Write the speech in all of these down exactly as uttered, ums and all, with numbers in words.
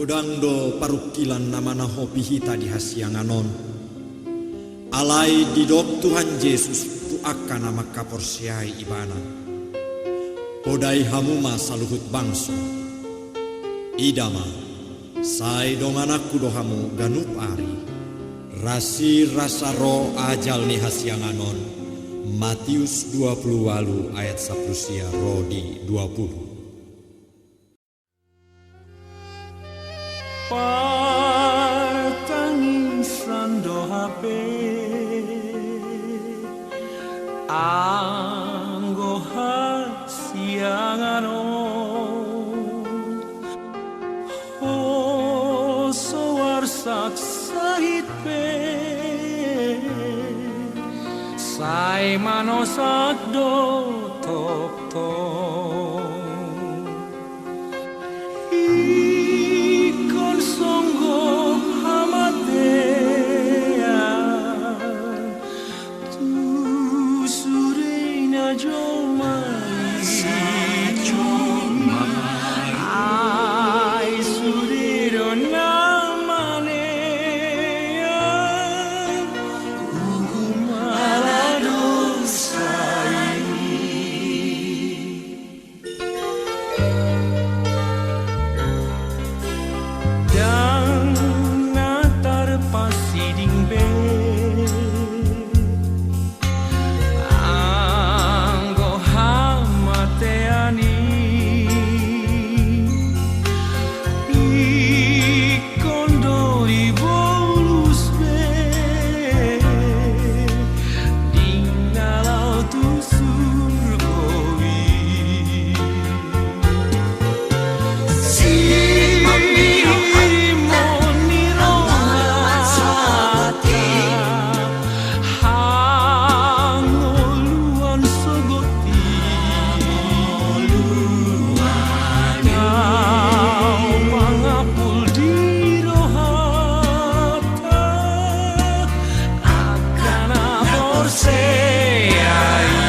Godang do parungkilon na manahopi hita di hasiangan on. Alai didok Tuhan Jesus tu angka na mangkaporseai Ibana: Podai hamu ma saluhut bangso. Ida ma, sai dongananku do hamu ganup ari. Rasir asa ro ajal ni hasiangan on. Matius dua pulu ualu ayat sampulu sia ro di dua pulu. Partangisan do hape anggo hasiangan on. Hoso arsak sahit pe sai manosak do tongtong. Ingkon songgop hamatean tu sude na jolma i. Ai sude do na manean uhum ala dosa i. Ndang na tarpasiding be anggo hamatean i. Ingkon do dibolus be di na laho tu surgo i. Simon ni roha, hangoluan sogot i. Tau mangapul di rohanta angka na porsea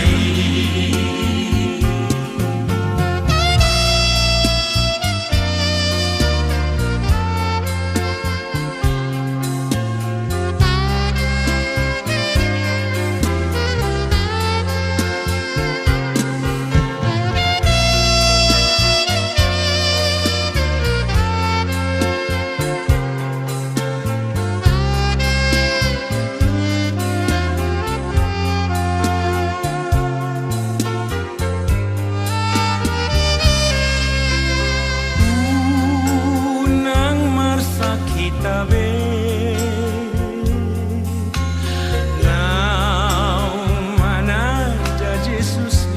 i. Unang marsak hita be naung mananda Jesus i.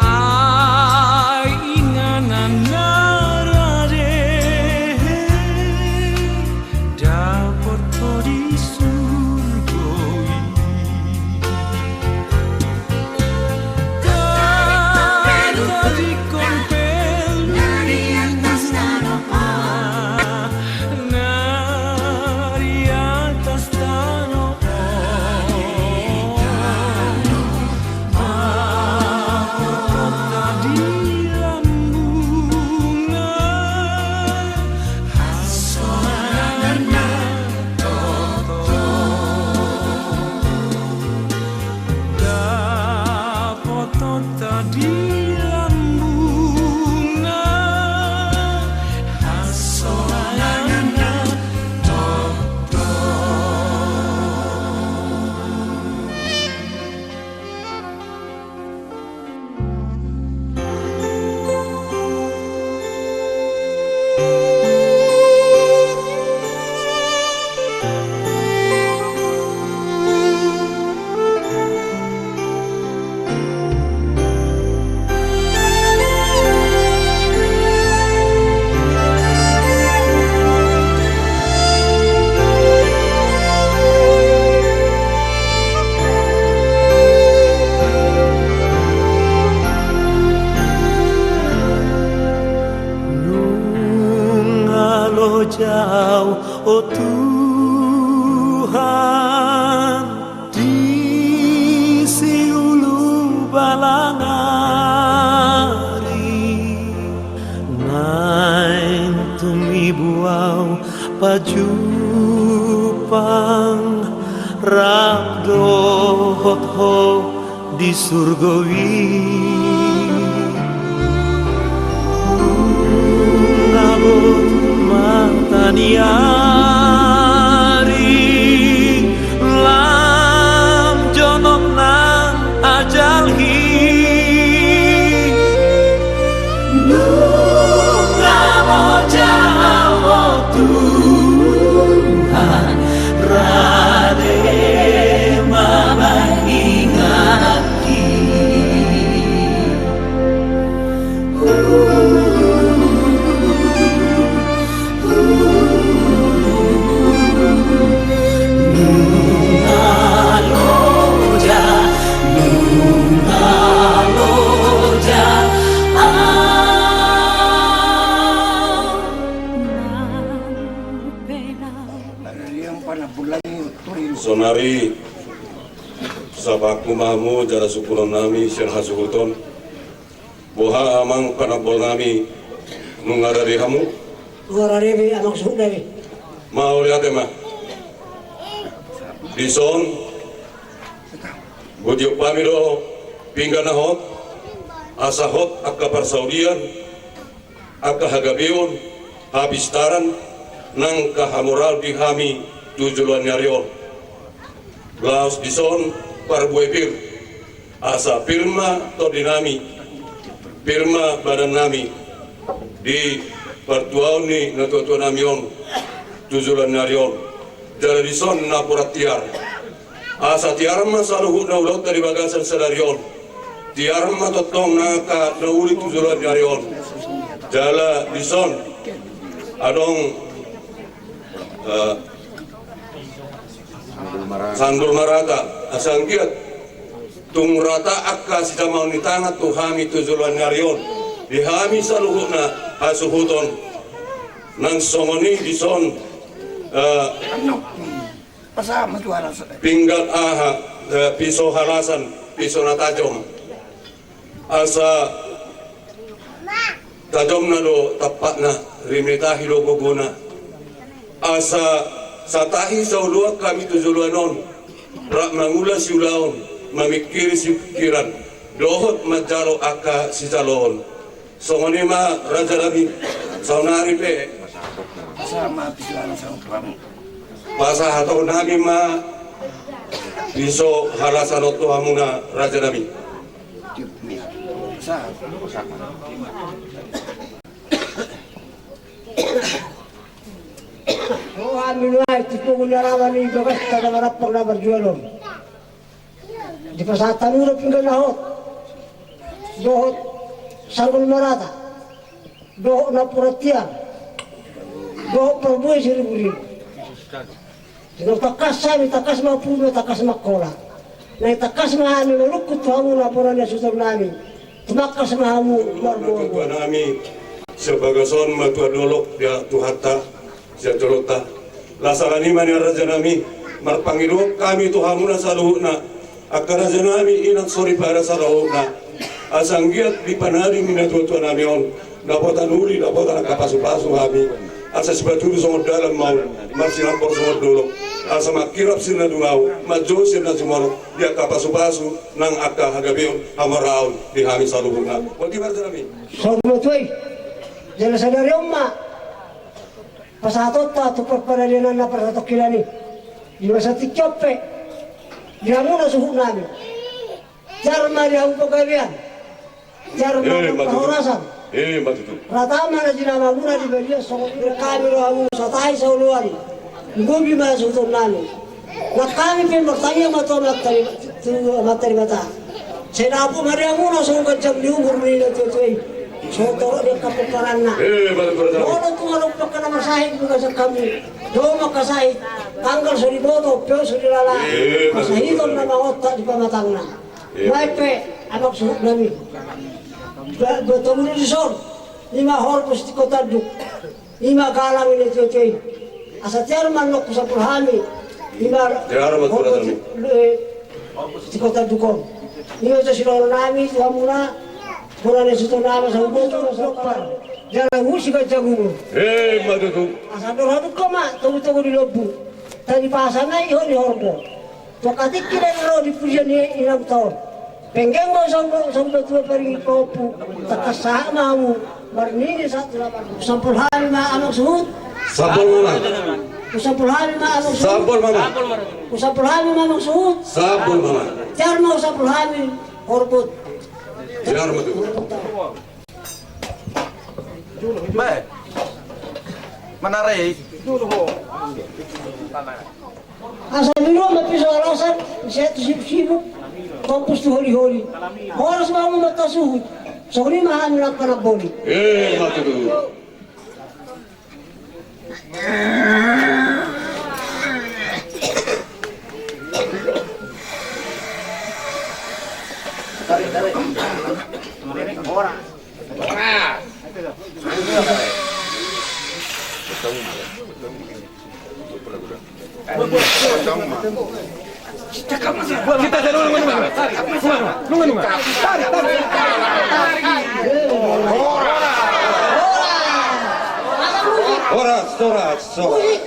Ai inganan na rade dapot ho di surgo i. Tatadingkon pelu na di atas tano on, ma hot di lambungna hasonanganna tongtong. Dapot hot di lambungna hasonanganna tongtong. Nunga lo jau, o Tuhan, di siulu balang ari, Pajumpang rap dohot ho di surgo i. Nunga bot mata ni ari, lam jonok nang ajal i. Nunga bot jaha ho Tuhan, rade ma mangingati. Saonari, sapaku ma hamu jala sungkunon nami sian hasuhuton. Boha amang panambol nami, nunga rade hamu? Nunga rade be amang suhut nami. Mauliate ma. Dison, boi diompami do pinggan na hot, asa hot angka parsaulian, angka hagabeon, hapistaran, nang angka hamoraon di hami tu joloan ni ari on. Laos dison parbue pir, asa pir ma tondi nami, pir ma badan nami di partuaon ni natuatua nami on tu joloan ni ari on. Jala dison napuran tiar, asa tiar ma saluhutna ulaonta di bagasan sadari on. Tiar ma tongtong nang angka na uli tu joloan ni ari on. Jala dison adong, eh, sandul marata, asa anggiat tung rata angka sijamaon ni tangan tu hami tu joloan ni ari on, di hami saluhutna hasuhuton. Nang songon i dison, eh, pinggan aha, eh, piso halasan, piso na tajom. Asa tajomna do tampakna, rim ni tahi do gogona. Asa satahi saoloan hami tu joloan on, rap mangula siulaon, mamingkiri sipingkiran, dohot manjalo angka sijaloon. Songon i ma raja nami, saonari pe pasahaton nami ma piso halasan on tu hamuna raja nami. Ho hami nuaeng tu pungu ni alaman i, bagasta na marampang na marjual on. Dipasahat hamu do pinggan na hot, dohot sandul marata, dohot napuran tiar, dohot parbue siriburibu. Jala tangkas hami, tangkas ma pulu, tangkas ma hola. Naeng tangkas ma hami manungkun tu hamu na bona ni hasuhuton nami. Tumangkas ma hamu marboa. Tuan nami, sian bagas on ma tuan dolok, ya Tuhanta, sian jolonta. Las ala ni i ma nian raja nami, marpangidoan hami tu hamuna saluhutna, angka raja nami, inang soripada saluhutna. Asa anggiat dipanari ni natuatua nami on, dapotan uli, dapotan angka pasupasu hami. Asa sipatudu songon dalan ma on, marsinampor songon dolok. Asa mangkirap sian na dung ahu, manjou sian na sumorop, di angka pasupasu nang angka hagabeon, hamoraon di hami saluhutna. Boti ma raja nami. Songon i ma tutu i. Jala sadari on ma pasahatonta tu parpadanan na parsatongkinan i. Di masa tingki on pe, di hamuna suhut nami, tiar ma di hamu pagabean, tiar ma di hamu parhorasan. Rata ma na jinama muna di balian songon i. Hami do hamu satahi saoloan, gobi ma hasuhuton nami. Nang hami pe martangiang ma tu Amanta Debata, sai dapot ma di hamuna songon ganjang ni umur ni natuatua i, songon torop ni angka pomparanna. Molo tung adong pe angka na marsahit di bagasan hami, dao ma angka sahit, tanggal so diboto, peu so dilala, pasahiton na mangontak di pamatangna. Baen pe amang suhut nami, boto muna dison, i ma horbo sitingko tanduk. I ma galang ni natuatua i. Asa tiar ma nongku sampul hami. I ma tiar ma horbo sitingko tanduk on. I ma jo sidohonon nami tu hamuna, bona ni hasuhuton nami, asa huboto ma sompar. Jala musi ganjang umur. Emma tutu. Asa dohot hamu ma togutogu ni lombu. Tadi pasa na i ho ni horbo. Tongka tingki na ro di pujian ni inanta on. Penggeng ma usa, usa, usa tua paringi pahompu. Tangkas sahat ma hamu. Marnini sahat tu lapan. Husampul hami ma amang suhut. Sampul ma. Husampul hami ma amang suhut. Sampul ma. Husampul hami ma amang suhut. Sampul ma. Tiar ma husampul hami. Horbo. Tiar ma tutu. Be. Manare. Asa minum ma piso alasan, sehat tu sibuk-sibuk, fokus tu holi-holi. Horas ma hamu martasuhut. Songon i ma hami lampa na boli. Emma tutu. Horas, horas, horas.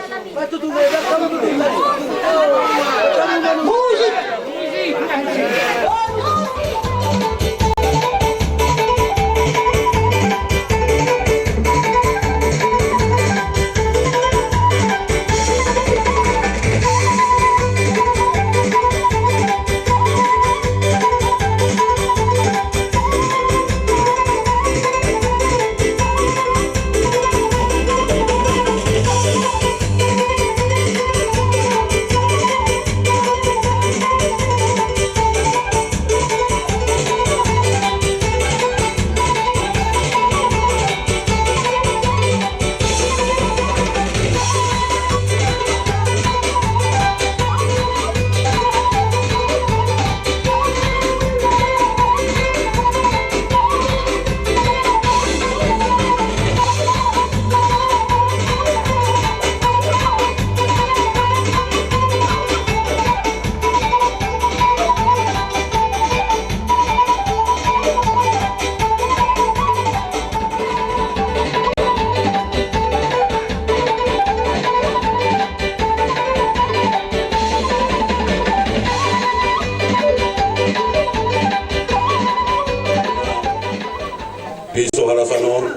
Piso halasan on,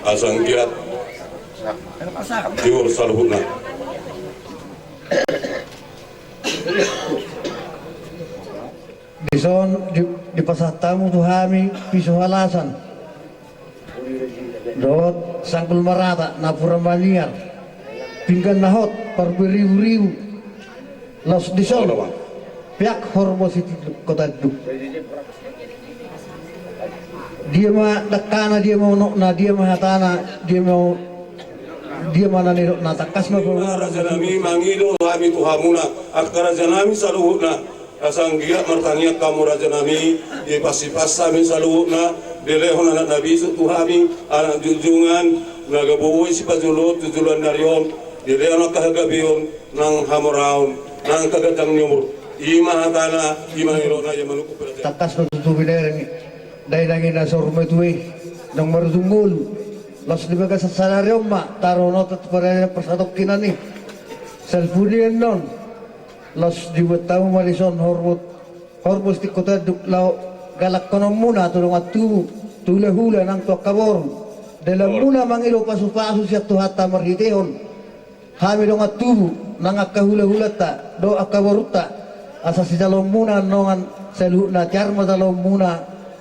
asa anggiat jur saluhutna. Dison di, dipasahat hamu tu hami piso halasan dohot sanggul marata, napuran maniar, pinggan na hot, parbiribu-ribu. Laos dison peak horbo Sitikotu Tanduk. Dia ma dangkana, dia ma unokna, dia ma hatana, dia ma, dia ma na nidokna. Tangkas ma. Ima rajanami, mangido hami tu hamuna angka rajanami saluhutna. Asa anggiat martangiang hamu rajanami, dipasu-pasu hami saluhutna, dilehon anak na bisuk tu hami, anak junjungan, na gabe boi sipajolo tu joloan ni ari on, dilehon angka hagabeon, nang hamoraon, nang angka ganjang ni umur. Ima hatana, ima nidokna, ia manungkun peraja. Tangkas ma tutu binereng i. Dainang i na saur matua i, naung marujung ngolu. Laos di bagasan sadari on ma taruhon otot tu parsadongkinan i. Salpu ni annon. Laos dibuat hamu ma dison horbo, horbo Sitikotu Tanduk laho galangkononmuna tu dongan tubu, tu hula-hula nang tu angka boru. Dalanmuna mangido pasu-pasu sian Tuhanta marhitehon hami dongan tubu nang angka hula-hulanta dohot angka borunta. Asa sijaloonmuna annon saluhutna, tiar ma jaloonmuna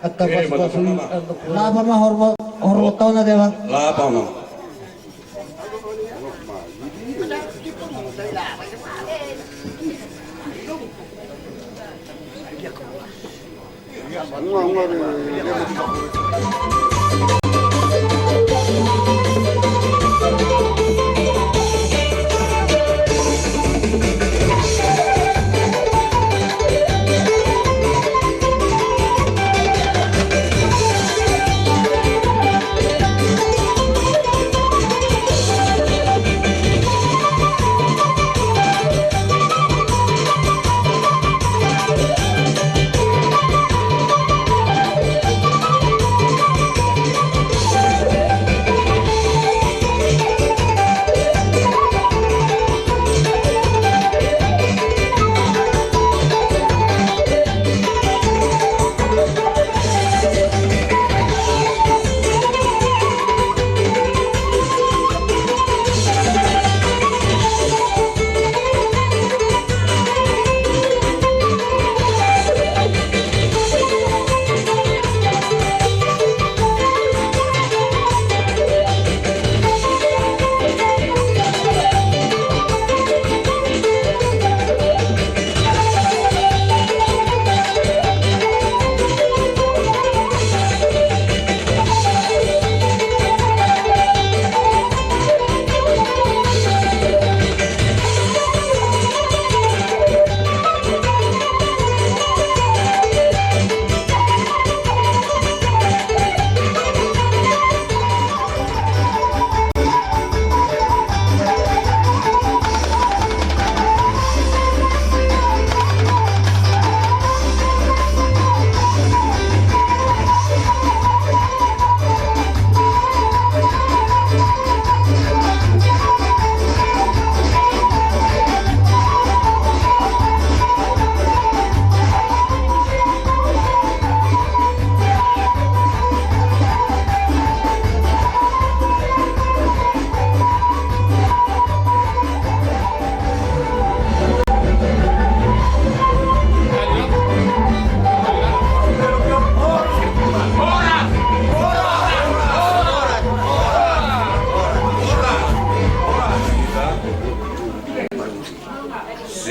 angka pasu-pasu i. Lapa ma horbo, horbo taon na deba. Lapa ma.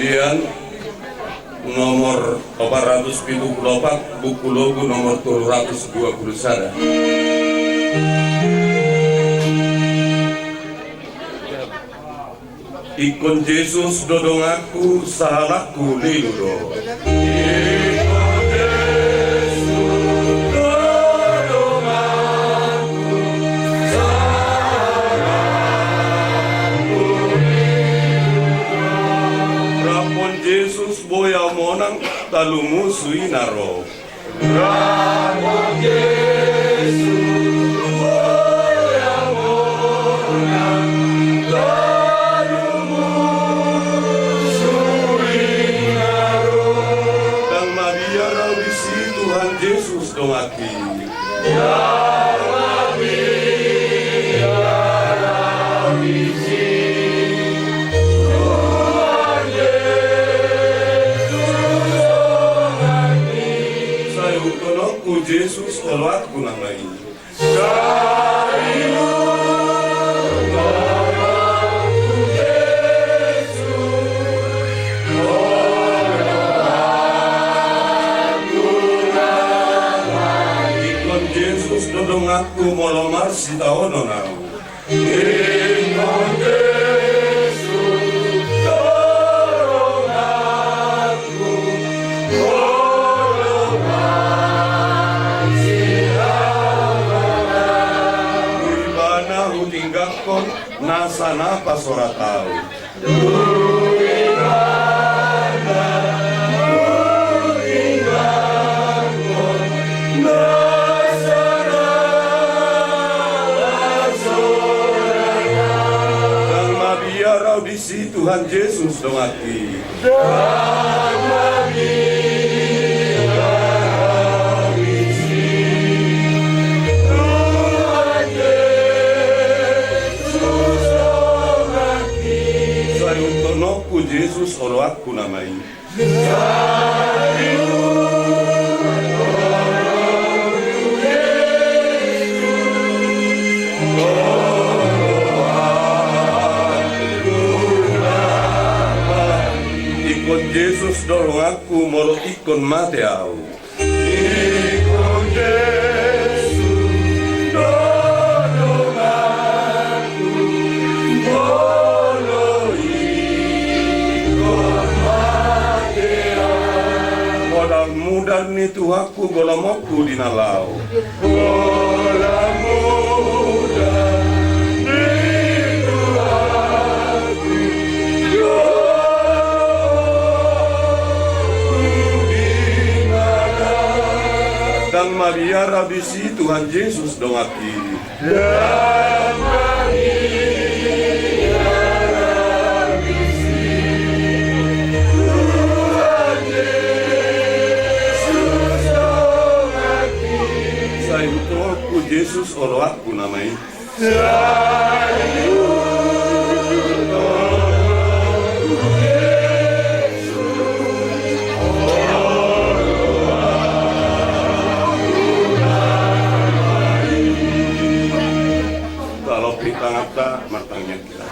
Ian nomor opat ratus pitu pulu opat, buku logu nomor tolu ratus dua pulu sada. Ingkon Jesus do donganku, sahalakku lilu do. Ingkon Jesus do donganku, sahalakku lilu do. Rap dohot Jesus boi ahu monang, talu musu i na ro. Rap dohot Jesus boi ahu monang, talu musu i na ro. Ndang mabiar ahu disi, Tuhan Jesus donganki. Ndang mabiar ahu disi, Tuhan Jesus donganki. Sai ihuthononku Jesus, oloanku nama i. Sai ihuthononku Jesus, oloanku nama i. Ingkon Jesus do donganku, molo marsitaonon ahu. Ingkon Jesus do donganku, molo marsitaonon ahu. Ibana hutinggangkon nasa na pasorat ahu. Ndang mabiar ahu disi, Tuhan Jesus donganki. Ndang mabiar ahu disi, Tuhan Jesus donganki. Sai ihuthononku Jesus, oloanku nama i. Sai ihuthononku Jesus, oloanku nama i. Ingkon Jesus do donganku, molo ingkon mate ahu. Ingkon Jesus do donganku, molo ingkon mate ahu. Holan mudar ni Tuhanku golomonku di na laho. Holan mudar ni Tuhanku golomonku di na laho. Ndang mabiar ahu disi, Tuhan Jesus donganki. Ndang mabiar ahu disi, Tuhan Jesus donganki. Sai ihuthononku Jesus, oloanku nama i. Sai ihuthononku Jesus, oloanku nama i. Talopi tanganta, martangiang hita.